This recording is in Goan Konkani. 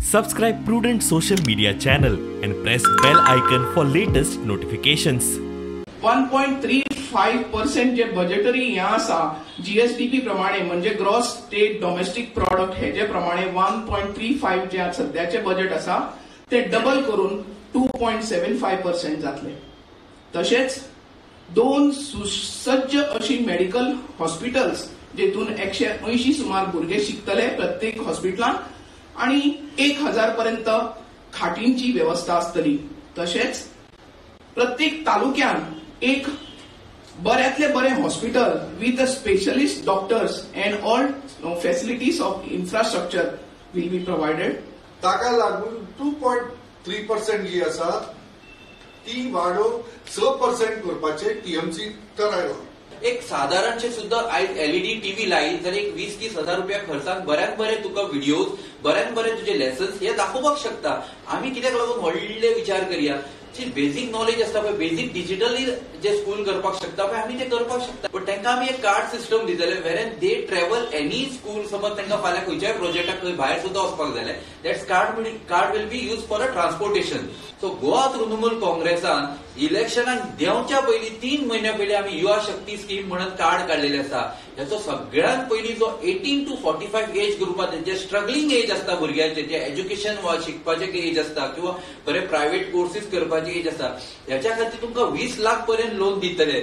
Subscribe Prudent Social Media channel and press bell icon for latest notifications. 1.35% J budgetary हें आसा जीएसडीपी प्रमाणे, म्हणजे ग्रॉस स्टेट डॉमेस्टीक प्रॉडक्ट हेजे प्रमाणे 1.35 जे सद्याचे बजेट आसा ते डबल करून 2.75% जातले. तशेंच 2 सुसज्ज अशी मेडिकल हॉस्पिटल्स जेतून 180 सुमार भुरगे शिकतले प्रत्येक हॉस्पिटलान आणि 1000 पर्यंत खाटींची व्यवस्था आसतली. तशेंच प्रत्येक तालुक्यान एक बऱ्यांतले बरें hospital with specialist doctors and all facilities of infrastructure will be provided. ताका लागून 2.3% जी आसा ती वाडोवन 6% करपाचें टीएमसी थारायलां. एक साधारणशे सुद्धा आयज एलईडी टीव्ही लायत जाल्यार एक 20-30 हजार रुपया खर्चान बऱ्यात बरे तुका व्हिडिओज, बऱ्यात बरे तुजे लेसन्स हे दाखोवपाक शकता. आमी कित्याक लागून व्हडले विचार करया, जी बेजीक नॉलेज आसता पळय, बेजीक डिजिटली जे स्कूल करपाक शकता पळय आमी ते करपाक शकता. बट तांकां आमी एक कार्ड सिस्टम दितले wherein they travel any school. समज तांकां फाल्यां खंयच्याय प्रोजेक्टाक खंय भायर सुद्दां वचपाक जाय that's card will be use for a transportation. So Goa Trinamool काँग्रेसान इलेक्शनाक देंवच्या पयलीं 3 म्हयन्या पयलीं आमी युवा शक्ती स्कीम म्हणून कार्ड काडलेले आसा. हेचो सगळ्यांत पयलीं जो 18 to 45 as ग्रुपात जे स्ट्रगलिंग एज आसता भुरग्यांचे, जे एज्युकेशन शिकपाचे एज आसता किंवा बरे प्रायव्हेट कोर्सीस करपाचे एज आसता, ह्याच्या खातीर तुमकां 20 लाख पर्यंत लोन दितले.